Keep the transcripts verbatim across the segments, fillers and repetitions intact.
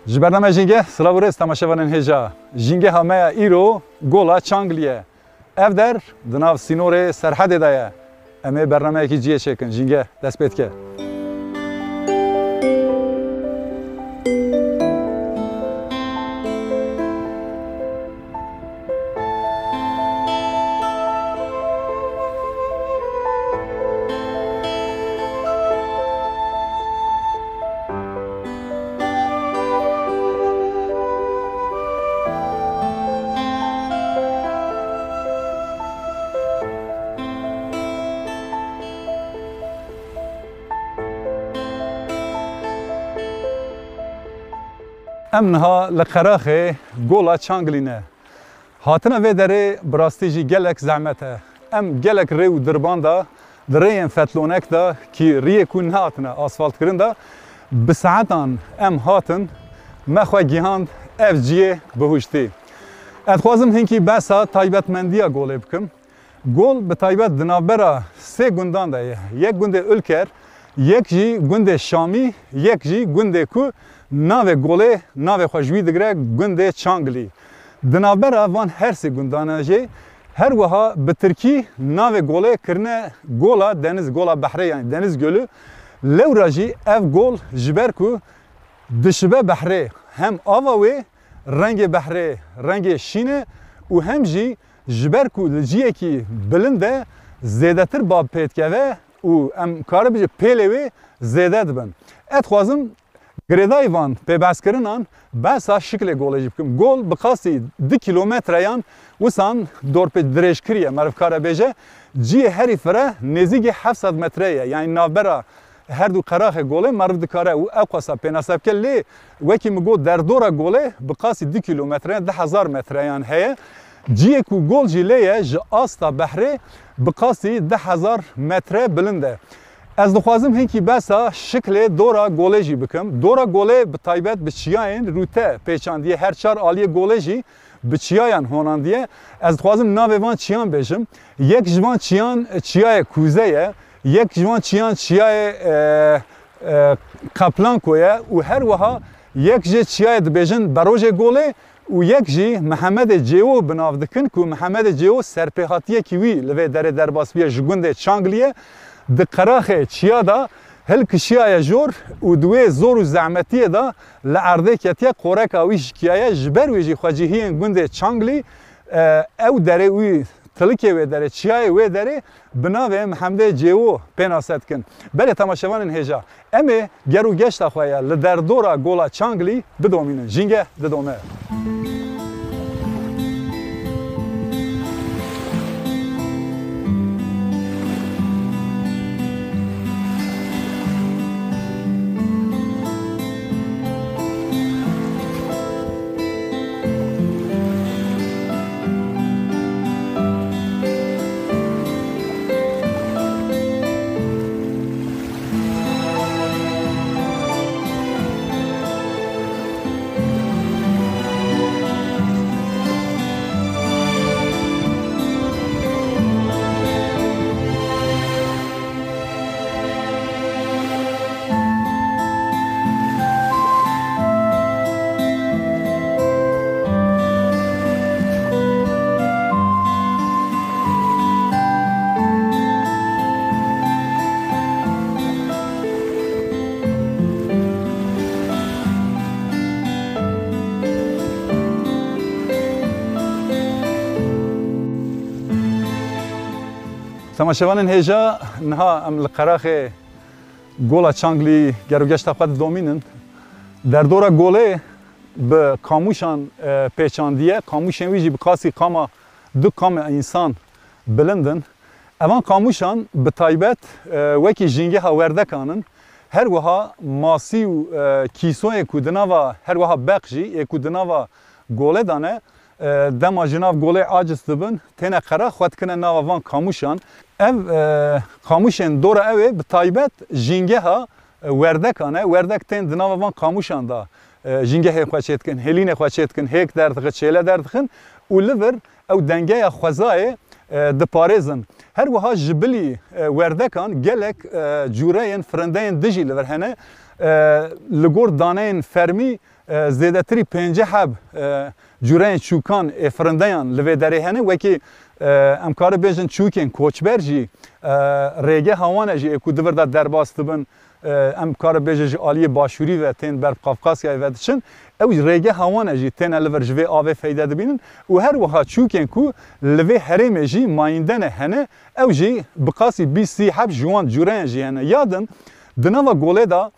Ji bername Jînge, silav û rêz temaşevanên hêja. Jîngeha me ya îro Gola Çanglî ye. Ev der di nav sînorê Serhedê de ye. Em ê bernameyekî cihê çêkin. Jînge, dest pê dike. Em niha li qeraxê Gola Çanglî ne. Hatina vê derê bi rastî jî gelek zehmet e. Em gelek rê û dirban de, di rêyên fetlonek de, kî riyê ku nehatine asfaltkirin de, bi saetan em hatin, me xwe gihand ev ciyê bihuştî. Ez dixwazim hinkî behsa taybetmendiya Golê bikim. Gol bi taybet di navbera sê gundan de ye. Yek gundê Ulker, yek jî gundê Şamî, yek jî gundê ku navê Golê, navê xwe ji wî digire gundê Çanglî. Di navbera van her sê gundana jî her wiha bi tirkî navê Golê kirine Gola Deniz, Gola Behrê, yanî Deniz Gölü. Lewra jî ev gol ji ber ku dişibe behrê, hem ava wê rengê behrê rengê şîn e û hem jî ji ber ku li ciyekî bilind e, zêdetir bab pê dikeve û em karibijî pêlê wê zêde dibin. Ez dixwazim girêdayî van pêbehskirinan behsa şiklê golê jî bikim. Gol bi qasî du kîlometreyan wisan dorpê dirêj kiriye, meriv kare bêje. Ciyê herî fire nêzîkî heft sed metre ye, yanî navbera her du qeraxê golê meriv dikare û ew qasa pênase bike, lê wekî min got derdora golê bi qasî du kîlometre, du hezar metreyan heye. Ciyê ku gol jî lê ye ji asta behrê bi qasî du hezar metre bilind e. Ez dixwazim hinkî behsa şiklê dora golê jî bikim. Dora golê bi taybet bi çiyayên rûte pêçandiye, her çar aliyê golê jî bi çiyayan honandiye. Ez dixwazim navê van çiyan bêjim. Yek ji van çiyan çiyayê Kûze ye, yek ji van çiyan çiyayê, e, e, Qeplanko ye û her wiha yek jê çiyayê dibêjin Berojê Golê û yek jî Mihemedê Cêwo bi nav dikin ku Mihemedê Cêwo serpêhatiyekî wî li vê derê derbas bûye ji gundê Çangliyê. Di qeraxê çiya de hilkişiyaye jor û di wê zor û zehmetiyê de li erdê ketiye, qoreka wî şikiyaye. Ji ber wê jî xwecihiyên gundê Çanglî, e, ew derê wî, tilikê wê derê, çiyayê wê derê bi navê Mihemdê Cêwo pênase dikin. Belê temaşevanên hêja, em ê ger û geşta xwe ya li derdora Gola Çanglî bidomînin. Jînge didome. Temaşevanên hêja, niha em li qeraxê Gola Çanglî gerogeşta xwe didomînin. Derdora Golê bi kamûşan, e, pêçandiye. Kamûşên wî jî bi qasî qama du qamê însan bilind in. Evan kamûşan bi taybet, e, wekî jîngeha werdekan in. Her wiha masî û, e, kîsoyên ku di nava, her wiha beq jî ê ku di nava golê de ne, e, dema ji nav golê aciz dibin, têne qera, xwe dikine nava van kamûşan. Ev, e, kamûşên dora ew ê bi taybet jîngeha, e, werdekan e. Werdek tên di nava van kamûşan de, e, jîngehê xwe çêdikin, hêlînê xwe çêdikin, hêk derdixin, çêle derdixin û li vir ew dengeya xwezayê, e, diparêzin. Her wiha ji bilî, e, werdekan gelek, e, cûreyên firindeyên dijî li vir hene. E, li gor daneyên fermî, e, zêdetirî pêncî heb, e, cûreyên çûkan ê firindeyan li vê derê hene. Wekî, e, em kare bêjin çûkên koçber jî, e, rêgeha wan e jî ê ku di vir de derbas dibin, e, em kare bêje ji aliyê başûrî ve tên ber bi Qafqasyayê ve diçin. Ew rêgeha wan e jî têne li vir ji vê avê feyde dibînin û her wiha çûkên ku li vê herêmê jî mayînde ne hene, ew jî bi qasî bîst sî heb ji wan cûreyan jî hene. Ya din, di nava golê de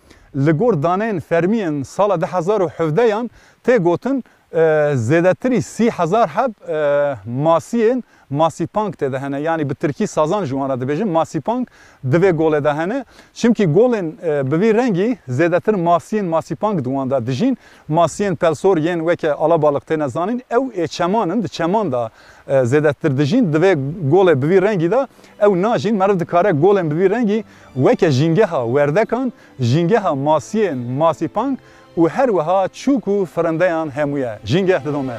li gor daneyên fermiyên sala du hezar û hevdeyan tê gotin, e, zêdetirî sî hezar heb, e, masiyên masîpank tê de hene. Yanî bi tirkî sazan ji wan re dibêjin, masîpank di vê golê de hene. Çimkî golên, e, bi vî rengî zêdetir masiyên masîpank di wan de dijîn. Masiyên pelsor yên weke alabalık têne zanîn, ew ê çeman in, di çeman de, e, zêdetir dijîn. Di vê golê bi vî rengî de ew najîn. Meriv dikare golên bi vî rengî weke jîngeha werdekan, jîngeha masiyên masîpank û her wiha çûk û firindeyan hemûye. Jîngeh didome.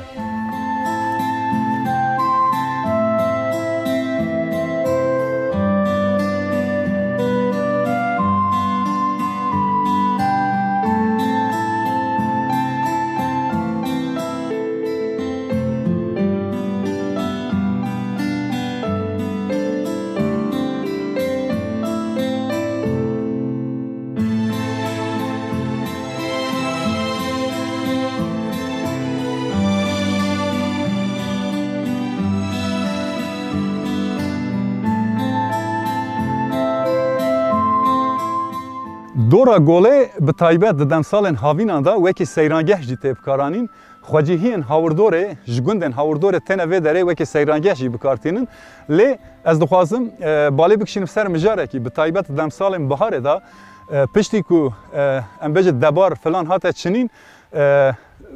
Dora Golê bi taybet di demsalên havînan de wekî seyrangeh jî tê bikaranîn. Xwecihiyên hawirdorê, ji gundên hawirdorê têne vê derê wekî seyrangeh jî bi kar tînin. Lê ez dixwazim, e, balê bikişînim ser mijarekî, bi taybet demsalên biharê de, e, piştî ku, e, em bêjin debar filan hate çinîn, e,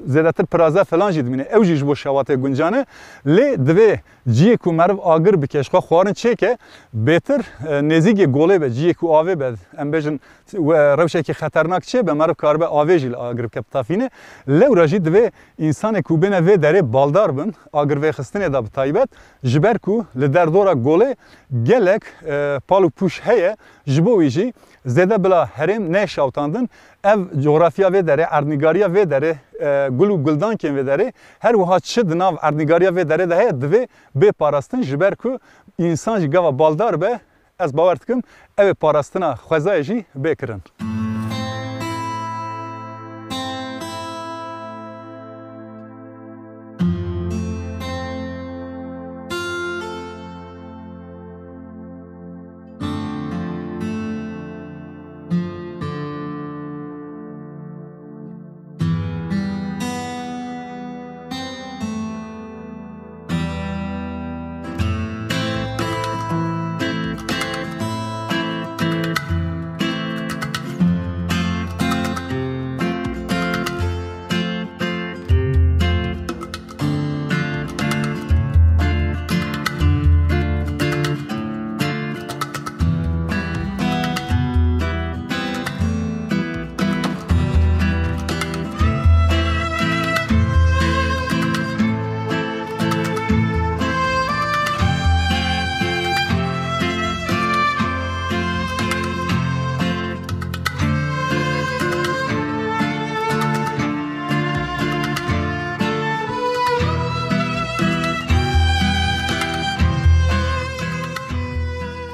zêdetir piraze filan jî dimîne. Ew jî ji bo şewatê guncan e. Lê divê ciyê ku meriv agir bike, ji xwe xwarin çêke, bêtir, e, nêzîkê golê be, ciyê ku avê be, em bêjin, we-, rewşekî xeternak çê be, meriv karibe avê jî li agir bike, bitafîne. Lewra jî divê însanê ku bêne vê derê baldar bin, agirvêxistinê de bi taybet, ji ber ku li derdora golê gelek, e, pal û pûş heye, ji bo wî jî zêde bila herêm neyê şewtandin. Ev cografya vê derê, erdnîgariya vê derê, e, gul û guldankên vê derê, her wiha çi di nav erdnîgariya vê derê de heye, divê bê parastin, ji ber ku însan jî gava baldar be, ez bawer dikim, ew ê parastina xwezayê jî bê kirin.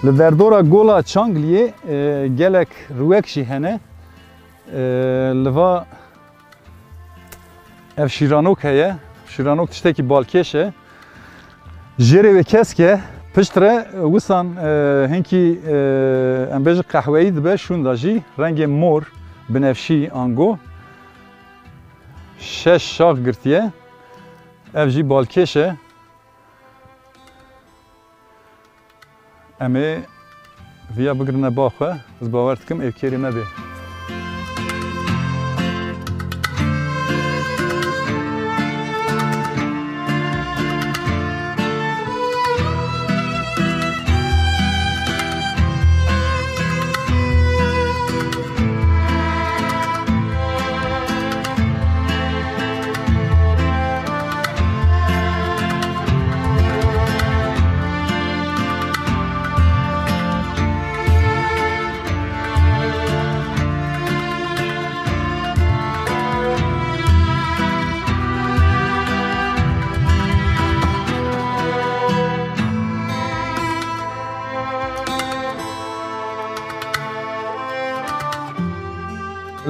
Li derdora Gola Çangliyê, e, gelek rûyek jî hene. E, li va ev şîranok heye. Şîranok tiştekî balkêş e. Jêrê wê kesk e, Piştre wisan, e, hinkî, e, em bêjin qehweyî dibe, şûnda jî rengê mor, binefşî ango. Şeş şax girtiye. Ev jî balkêş e. Em ê viya bigirine ba xwe. Ez bawer dikim êv kêrî nebê.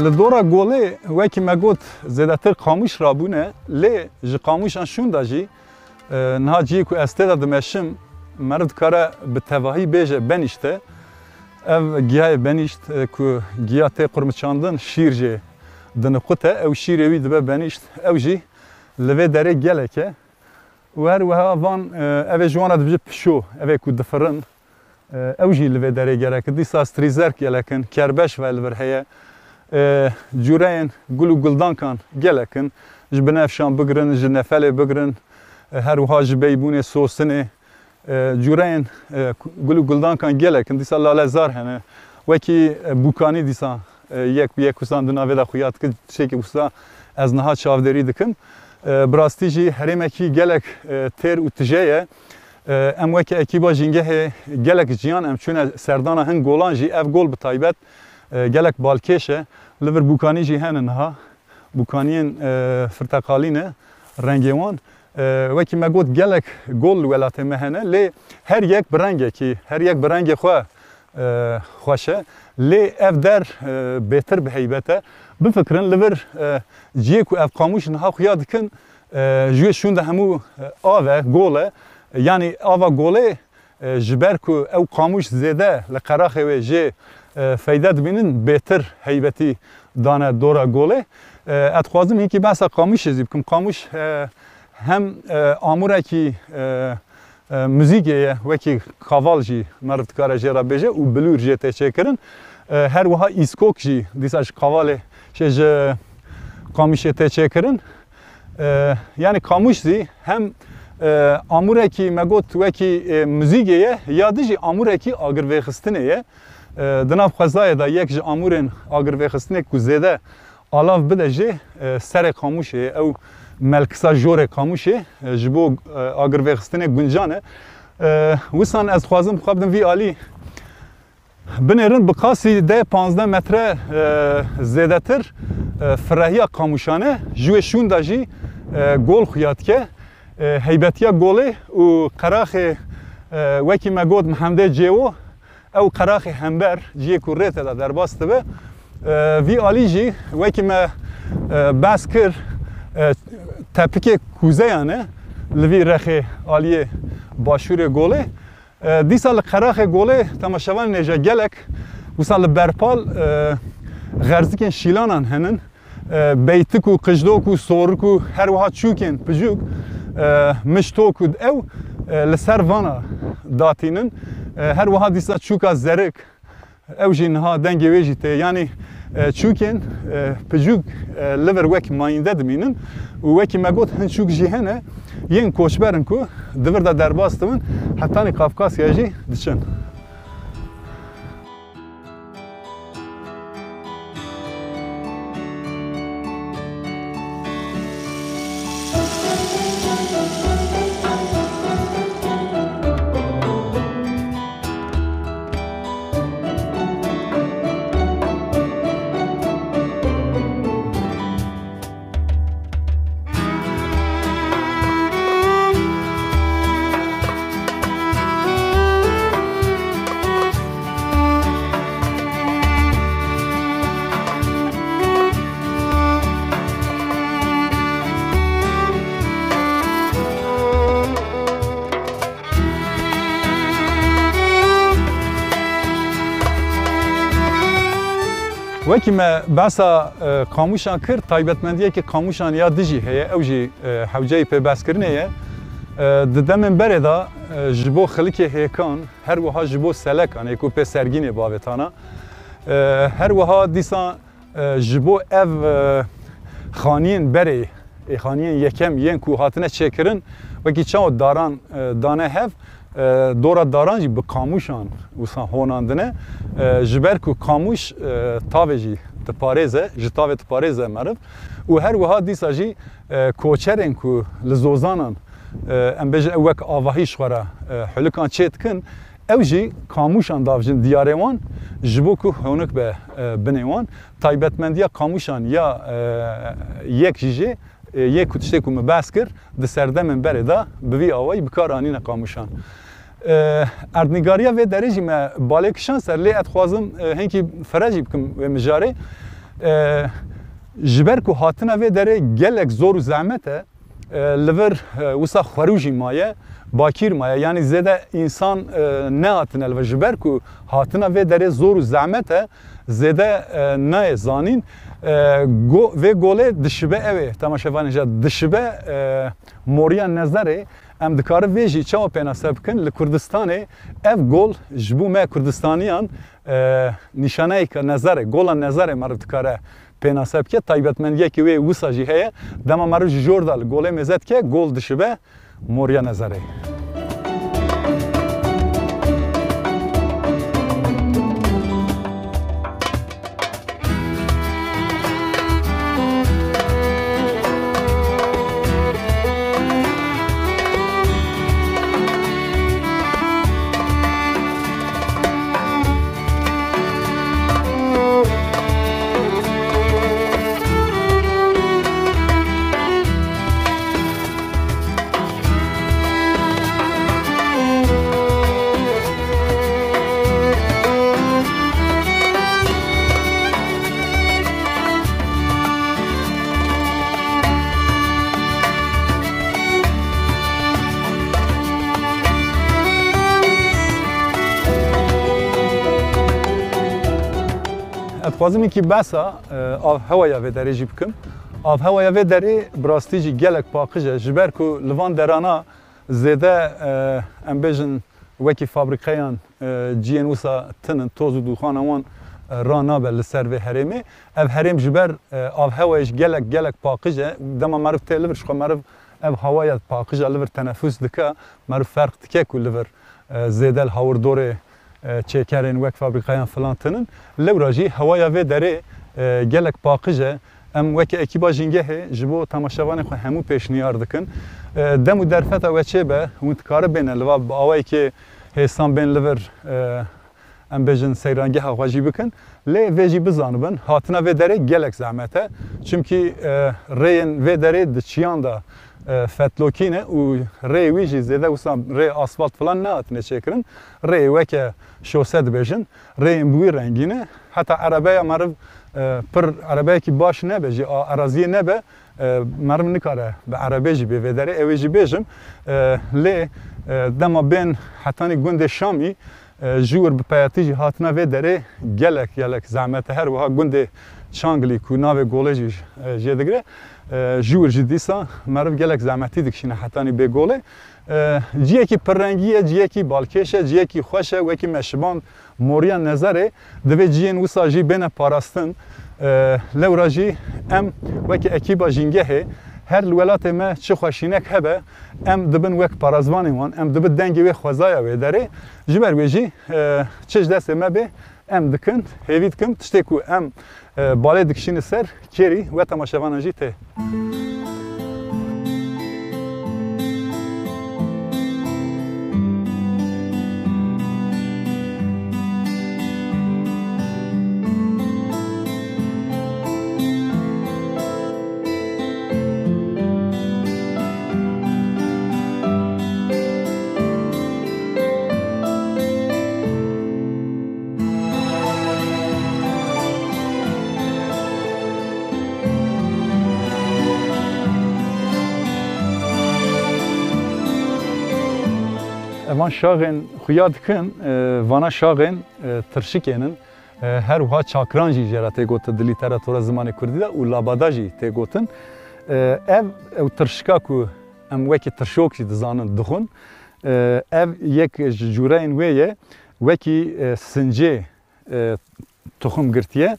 Li dora golê, wekî me got, zêdetir qamûş rabûne, lê ji qamûşan şûnda jî, e, niha cihê ku ez tê de dimeşim, meriv dikare bi tevahî bêje benîşt e. Ev giyayê benîşt, e, ku giya tê qurmiçandin, şîr jê diniqute, ew şîrê wî dibe benîşt, ew jî li vê derê gelek e. Û her wiha van, e, ev ê ji wan re dibêje pişo, ev ê ku difirin, e, ew jî li vê derê gelek in. Dîsa strîzerk gelek in, kerbeş ve li vir heye. E, cûreyên gul û guldankan gelek in. Ji binefşan bigirin, ji nefelê bigirin, e, her wiha ji beybûnê, sosinê, e, cûreyên, e, gul û guldankan gelek in. Dîsa lalezar hene. Wekî, e, bûkanî dîsa, e, yek bi yek wisa di navê de xuya dike, tiştekî wisa ez niha çavdêrî dikim. E, bi rastî jî herêmekî gelek, e, têr û tije ye. E, em weke ekîba Jîngehê gelek jiyan em çûne serdana hin golan jî, ev gol bi taybet, e, gelek balkêş e. Li vir bûkanî jî hene niha. Bûkaniyên, e, firteqalî ne, rengê wan. E, wekî me got, gelek gol li welatê me hene, lê her yek bi rengekî, her yek bi rengê xwe, e, xweş e. Lê ev der, e, bêtir bi heybet e. Bifikirin, li vir, e, cihê ku ev qamûş niha xuya dikin, e, ji wê şûnde hemû, e, av e, gol e. Yanî ava golê, e, ji ber ku ew qamûş zêde li qeraxê wê jê, e, feyde dibînin, bêtir heybetî dane dora golê. E, ez dixwazim hinkî behsa qamûşê jî bikim. Qamûş, e, hem, e, amûrekî, e, e, muzîkê ye, wekî kaval jî meriv dikare jê re bêje û bilûr jê tê çêkirin. E, her wiha îskok jî dîsa ji kavalê, şey, ji qamûşê tê çêkirin. E, yanî qamûş zî hem, e, amûrekî me got wekî, e, muzîkê ye, ya di jî amûrekî agirvêxistinê ye. E, di nav xwezayê de yek ji amûrên agirvêxistinê ku zêde alav bide jê, e, serê qamûşê ye. Ew melkisa jorê qamûşê, e, ji bo, e, agirvêxistinê guncan e. E, wisan ez dixwazim xwe bidim vî alî. Binêrin bi qasî deh panzdeh metre, e, zêdetir, e, firehiya qamûşan e. Ji wê şûnda jî, e, gol xuya dike. E, heybetiya golê û qeraxê, e, wekî me got Mihemdê Cêwo, ew qeraxê hember, cihê ku rê tê de derbas dibe. E, vî alî jî wekî me, e, behs kir, e, tepikê kuzeyan e li vî rexê aliyê başûrê golê. E, dîsa li qeraxê golê temaşevanên hêja gelek wisa li berpal, e, xerzikên şîlanan henin. E, beytik û qijdok û sorik û her wiha çûkên picûk, e, miştok û ew, e, li ser vana datînin. E, her wiha dîsa çûka zerik, ew jî niha dengê wê jî tê. Yanî, e, çûkên, e, picûk, e, li vir wek mayînde dimînin û wekî me got hin çûk jî hene yên koçber in ku di vir de derbas dibin, hetanî Kafkasyayê jî diçin. Wekî me behsa, e, qamûşan kir, taybetmendiyekî qamûşan ya din jî heye, ew jî, e, hewceyî pêbezkirinê ye. E, di demên berê de, e, ji bo xilikê hêkan, her wiha ji bo selekan ê ku pê sergînê bavêtana, e, her wiha dîsa, e, ji bo ev, e, xaniyên berê, ê xaniyên yekem yên ku hatine çêkirin, wekî çawa daran, e, dane hev, e, dora daran jî bi qamûşan wisa honandine. E, ji ber ku qamûş, e, tavê jî diparêze, ji tavê diparêze meriv û her wiha dîsa jî, e, koçerên ku li zozanan, e, em bêjin ew wek avahî ji xwe re, e, hulikan çê dikin, ew jî qamûşan davijin diyarê wan ji bo ku honik be, e, binê wan. Taybetmendiya qamûşan ya, e, yek jî jê, e, yê ku tiştê ku min behs kir, di serdemên berê de bi vî awayî bi kar anîne qamûşan. E, erdnîgariya vê derê jî me balê kişand ser, lê ez dixwazim, e, hinkî fire jî bikim wê mijarê. E, ji ber ku hatina vê derê gelek zor û zehmet e, e, li vir, e, wisa xwerû jî maye, bakîr maye. Yanî zêde însan, e, nehatine li vir. Ji ber ku hatina vê derê zor û zehmet e, zêde, e, nayê zanîn. E, go-, vê golê dişibe ew ê, temaşevanê jî dişibe, e, moriya Nezerê. Em dikarin vê jî çawa pênase bikin? Li Kurdistanê ev gol ji bo me Kurdistaniyan, e, nîşaneyeke Nezerê, gola Nezerê meriv dikare pênase bike. Taybetmendiyekî wê wisa jî heye. Dema meriv ji jor de li golê mêze dike, gol dişibe moriya Nezerê. Ez dixwazim hinkî behsa, e, avhewaya vê derê jî bikim. Avhewaya vê derê bi rastî jî gelek paqij e. Ji ber ku li van derana zêde, e, em bêjin wekî fabrîqeyan, e, ciyên wisa tinin, toz û dûxana wan, e, ranabe li ser vê herêmê. Ev herêm ji ber, e, avhewayê jî gelek, gelek paqij e. Dema meriv tê li vir, ji xwe meriv ev hewaya paqij e li vir tenefûs dike, meriv ferq dike ku li vir, e, zêde li hawirdorê, e, çêkerên wek fabrîqeyan filan tinin. Lewra jî hewaya vê derê, e, gelek paqij e. Em weke ekîba Jîngehê ji bo temaşevanê xwe hemû pêşniyar dikin. E, dem û derfeta we çê be, hûn dikare bêne li va bi awayekê hêsan bên li vir, e, em bêjin seyrangeha xwe jî bikin. Lê vê jî bizanibin, hatina vê derê gelek zehmet e. Çimkî, e, rêyên vê derê di çiyan de, e, fetlokî ne û rêyê wî jî zêde wisa rê asfalt filan nehatine çêkirin. Rêyê weke şose dibêjin. Rêyên bi wî rengî ne. Heta erebeya meriv, e, pir erebeyekî baş nebe jî, a, eraziyê nebe, e, meriv nikare bi erebê jî bê vê derê. Ew ê jî bêjim, e, lê, e, dema bên hetanî gundê Şamî, e, ji wir bi peyatî jî hatina vê derê gelek, gelek zehmet e. Her wiha gundê Çangilî ku navê golê jî, e, jê digire, e, ji wir jî dîsa meriv gelek zehmetî dikişîne hetanî bê golê. E, ciyekî pirrengî ye, ciyekî balkêş e, ciyekî xweş e, wekî me şiband moriya Nezerê, divê ciyên wisa jî bêne parastin. E, lewra jî em wekî ekîba Jîngehê her li welatê me çi xweşînek hebe, em dibin wek parazvanên wan, em dibin dengê wê xwezaya wê derê. Ji ber wê jî, e, çi ji destê me bê, em dikin, hêvî dikim, tiştê ku em, e, balê dikişîne ser, kêrî we temaşevanan jî tê. Evan şaxên xuya dikin, e, vana şaxên, e, tirşikên in. E, her wiha çakran jî jê re tê gotin di lîteratura zimanê kurdî de û labada jî tê gotin. E, ev, ew tirşika ku em wekî tirşok jî dizanin, dixwin, e, ev yek ji cûreyên wê ye, wekî, e, sincê, e, tuxum girtiye.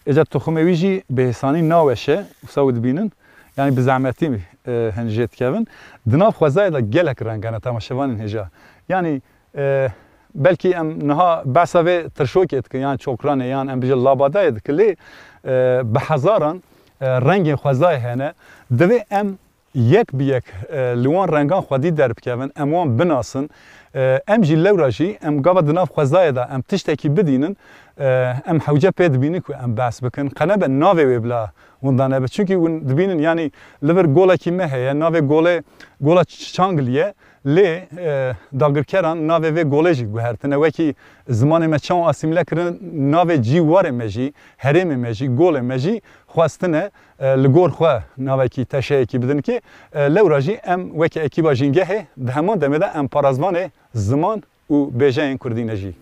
Êca tuxumê wî jî bêhêsanî naweşe, wisa wî dibînin. Yanî bi zehmetî, e, hin jê dikevin. Di nav xwezayê de gelek reng hene temaşevanên hêja. Yanî, e, belkî em niha behsa vê tirşokê dikin, yan çokranê, yan em bijin labadayê dikin, lê, e, bi hezaran, e, rengên xwezayê hene. Divê em yek bi yek, e, li wan rengan xwedî derbikevin, em wan binasin. E, em jî lewra jî, em gava di nav xwezayê de em tiştekî bidînin, e, em hewce pê dibînin ku em behs bikin. Qe nebe navê wê bila winda nebe. Çunkî hûn dibînin, yanî li vir golekî me heye, navê golê, gola Ç-, Çangilî ye. Lê, e, dagirkeran navê vê golê jî guhertine. Wekî zimanê me çawa asîmîle kirin, navê cîwarê me jî, herêmê me jî, golê me jî xwestine, e, li gor xwe navekî teşeyekî bidin ki, e, lewra jî em wekî ekîba Jîngehê di heman demê de em parazvanê ziman û bêjeyên kurdî ne jî.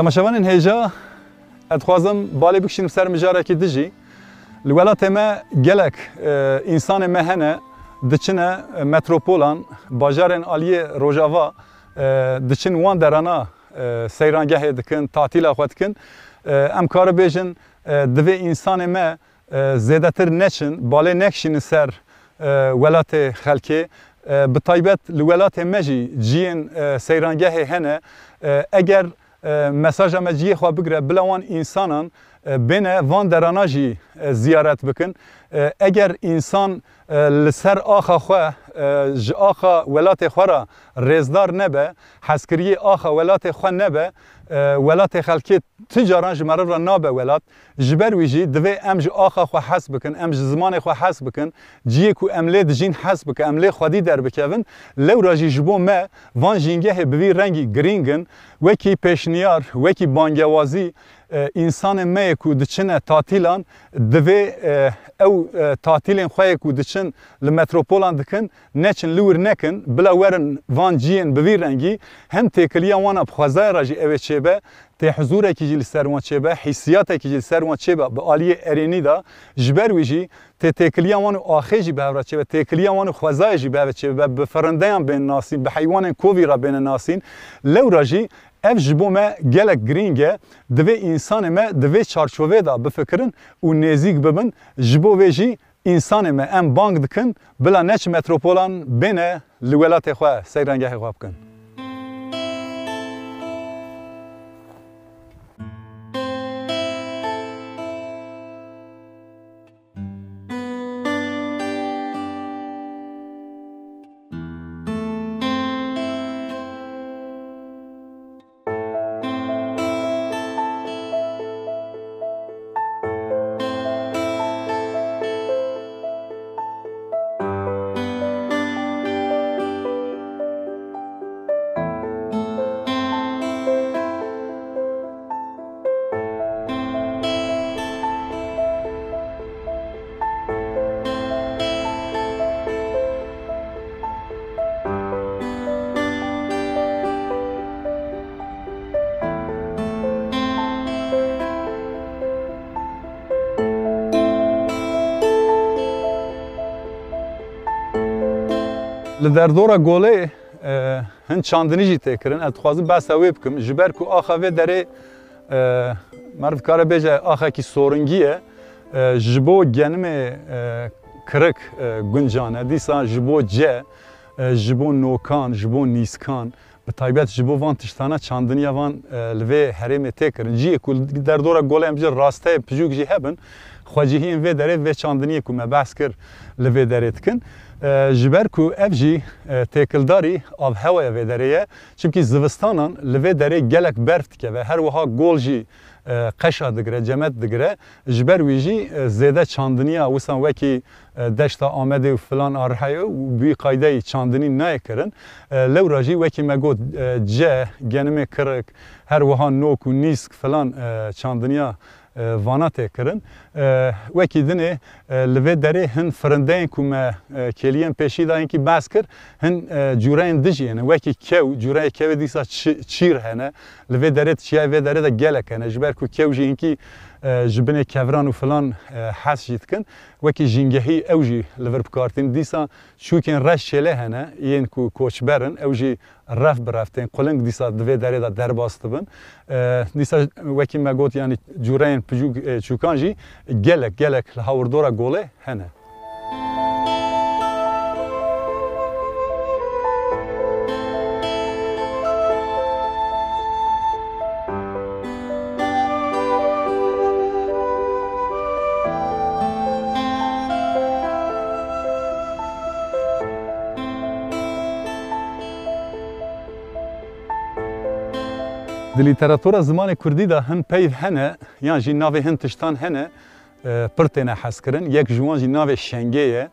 Temaşevanên hêja, ez dixwazim balê bikişînim ser mijarekî din jî. Li welatê me gelek, e, însanê me hene, diçine, e, metropolan, bajarên aliyê Rojava, e, diçin wan derana, e, seyrangehê dikin, tatîla xwe dikin. E, em kare bêjin, e, divê însanê me, e, zêdetir neçin, balê nekişînin ser, e, welatê xelkê. E, bi taybet li welatê me jî ciyên, e, seyrangehê hene. E, eger, e, mesaja me ciyê xwe bigire, bila wan însanan, e, bêne van derana jî, e, ziyaret bikin. E, eger însan, e, li ser axa xwe, e, ji axa welatê xwe re rêzdar nebe, hezkiriyê axa welatê xwe nebe, e, welatê xelkê tu caran ji meriv re nabe welat. Ji ber wî jî divê em ji axa xwe hez bikin, em ji zimanê xwe hez bikin, ciyê ku em lê dijîn hez bikin, em lê xwedî derbikevin. Lewra jî ji bo me van jîngehê bi vî rengî girîng in. Wekî pêşniyar, wekî bangewazî, e, însanên me yê ku diçine tatîlan, divê, e, ew, e, tatîlên xwe yê ku diçin li metropolan dikin, neçin li wir nekin, bila werin van ciyên bi vî rengî, hem têkiliya wan a bi xwezayê re jî ew ê çêbe, têhuzûrekî jî li ser wan çêbe, hîssiyatekî jî li ser wan çêbe bi aliyê erênî de, ji ber wî jî tê têkiliya wan û axê jî bi hev re çêbe, têkiliya wan û xwezayê jî bi hev re çêbe, bi firindeyan bên nasîn, bi heywanên kovî re bêne nasîn. Lewra jî ev ji bo me gelek girîng e, divê însanê me di vê çarçovê de bifikirin û nêzîk bibin. Ji bo vê jî însanê me em bang dikin, bila neçin metropolan, bêne li welatê xwe seyrangehê xwe bikin. Li derdora golê, e, hin çandinî jî tê kirin. Ez dixwazim behsa wê bikim. Ji ber ku axa vê derê, e, meriv dikare bêje axekî soringî ye, e, ji bo genimê, e, kirik, e, guncan e. Dîsa ji bo ce, e, ji bo nokan, ji bo nîskan, taybet ji bo van tiştana çandiniya van, e, li vê herêmê tê kirin. Cihê ku li derdora golê em bijî rasteyê pijûk jî hebin, xwecihiyên vê derê vê çandiniyê ku me behs kir li vê derê dikin. E, ji ber ku ev jî, e, têkildarî avhewaya vê derê ye. Çimkî zivistanan li vê derê gelek berf dikeve. Her wiha gol jî, e, qeşa digire, cemet digire. Ji ber wî jî, e, zêde çandiniya wisan wekî, e, deşta Amedê û filan a Rihayê û bi wî qaydeyî çandinî nayê kirin. E, lewra jî wekî me got, e, ce, genimê kirik, her wiha nok û nîsk filan, e, çandiniya, e, vana tê kirin. E, wekî dinê, e, li vê derê hin firindeyên ku me, e, kêliyên pêşî de hinkî behs kir, hin, e, cûreyên dijî hene. Wekî kew, cûreyê kewê dîsa çi-, çîr hene. Li vê derê, çiyayê vê derê de gelek hene. Ji ber ku kew jî hinkî, e, ji binê keviran û filan, e, hez jî dikin. Wekî jîngehî ew jî li vir bi kar tînin. Dîsa çûkên reş çêlê hene, yên ku koçber in, ew jî ref bi ref tên. Quling dîsa di vê derê de derbas dibin. E, dîsa wekî me got, yanî cûreyên pijûk, e, çûkan jî gelek, gelek li hawirdora golê hene. Di lîteratura zimanê kurdî de hin peyv hene, yan jî navê hin tiştan hene, e, pir têne hezkirin. Yek ji wan jî navê şengê ye.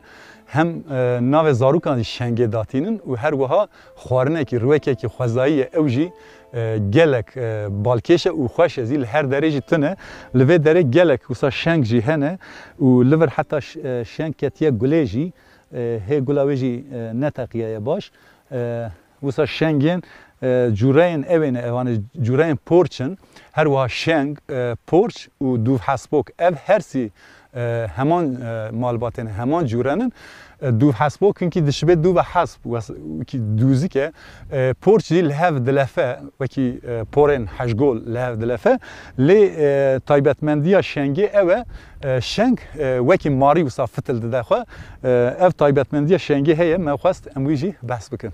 Hem, e, navê zarokan jî şengê datînin û her wiha xwarinekî, rûyekekî xwezayî ye. Ew jî, e, gelek, e, balkêş e û xweş e zî. Li her derê jî tune. Li vê derê gelek wisa şeng jî hene û li vir heta ş-, e, şeng ketiye gulê jî, e, hê gula wê jî, e, neteqiyaye baş. E, Wisa şengên, e, cûreyên ew ê ne, evan e cûreyên porç in. Her wiha şeng, e, porç û dûvhesbok. Ev hersî, e, heman, e, malbatê ne, heman cûre nin. E, dûvhesbok hinkî dişibe dûva hesb, wes-, wekî dûzik e. E, porç jî li hev dilefe, wekî, e, porên hejgol li hev dilefe. Lê, e, taybetmendiya şengê ew e, e, şeng, e, wekî marî wisa fitil dide xwe. E, ev taybetmendiya şengê heye, me xwest em wî jî behs bikin.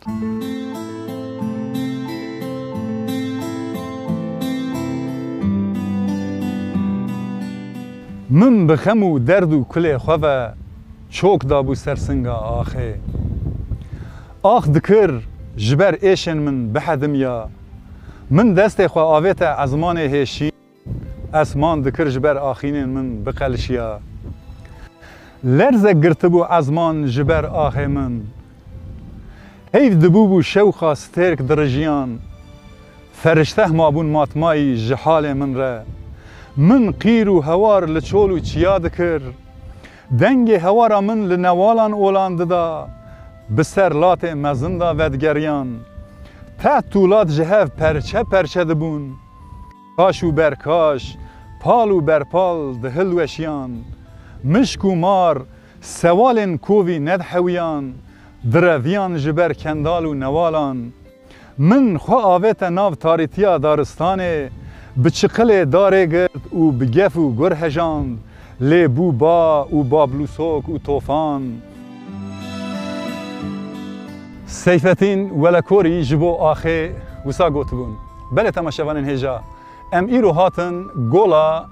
Min bi xem û derd û kulê xwe ve çok dabû ser singa axê. Ax dikir ji ber êşên min bihedimiya. Min destê xwe avête ezmanê hêşîn. Esman dikir ji ber axînên min biqelişiya. Lerze girtibû ezman ji ber axê min. Heyv dibûbû şewqa stêrk dirijiyan. Ferişteh mabûn matmayî ji halê min re. Min qîr û hewar li çol û çiya dikir. Dengê hewara min li newalan olan dida. Bi ser latê mezin de vedigeriyan. Teht û lat ji hev perçe perçe dibûn. Kaş û berkaş, pal û berpal dihilweşiyan. Mişk û mar, sewalên kovî nedihewiyan, direviyan ji ber kendal û newalan. Min xwe avête nav tarîtiya daristanê, bi çiqilê darê girt û bi gef û gur hejand. Lê bû ba û bablûsok û tofan. Seyfetîn Welekorî ji bo axê wisa gotibûn. Belê temaşevanên hêja, em îro hatin Gola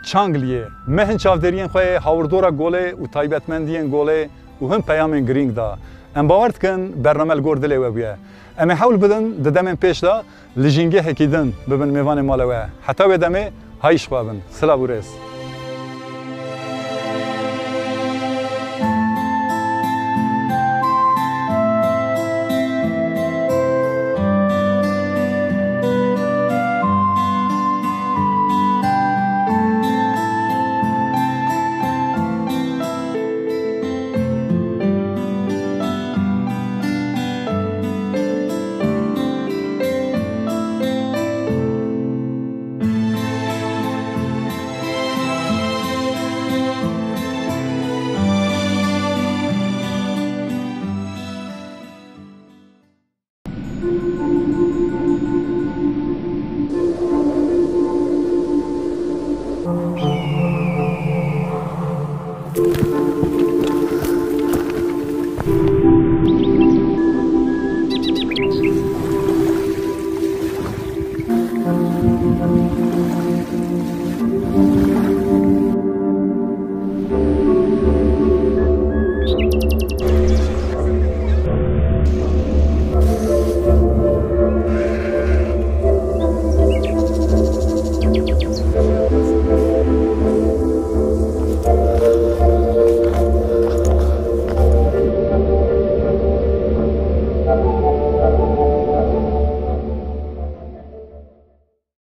Çangliyê. Me hin çavdêriyên xwe yê hawirdora golê û taybetmendiyên golê û hin peyamên girîng da. Em bawer dikin bername li gor dilê we bûye. Em ê hewl bidin di demên pêş de li jîngehekî din bibin mêvanê mala we. Heta wê demê, ha ji xwe bin. Silav û rêz.